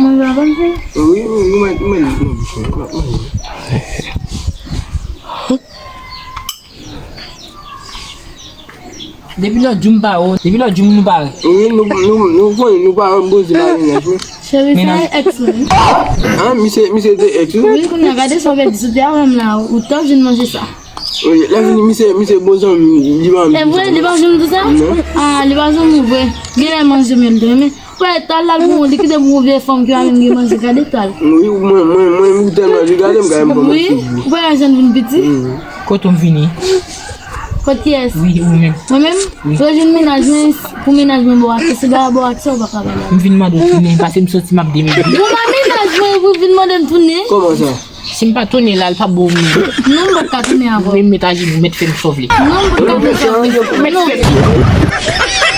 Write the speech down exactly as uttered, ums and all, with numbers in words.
Mwen pa konn fè. Wi, wi, mwen, mwen, mwen, mwen, mwen. Depi lòt jou m pa wè w, depi lòt jou m nou pa wè. Wi, nou, nou, nou konnen, nou pa wè m poze la mennaj, wi. Cheri, sa e ex mwen. An, misye, misye te ex, wi. Wi, kounye a, gade sa w pèdi sou tè a menm la, ou t ap jwenn manje sa. Wi, lè fini, misye, misye bon zanmi, li pa menm. E vre, li pa janm di sa? Non. Ah, li pa janm vre. Gen lè manje menm, men. Wè, tal la l pou li kite pou vye fanm ki pa menm gen manje, gade tal. Wi, mwen, mwen, mwen, m tèlman regade, m gade m kòmanse. Wi, ou pa janm vin piti. Kote w m vini? Kot kiyès? Wi, ou menm. Mwen menm? Wi. Rejwenn mennaj mwen, pou mennaj mwen bò atè, se ba bò atè ou pa ka ba la. M vin mande w tounen, paske m santi m ap demède. Bon, ba mennaj mwen, pou vin mande m tounen. Kòman sa? Si m pa tounen la, l p ap bon moun. Non, m pa ka tounen avè w. Wi, m met ajenou, met fè m sovle. Non, m pa ka tounen avè w. Met fè m.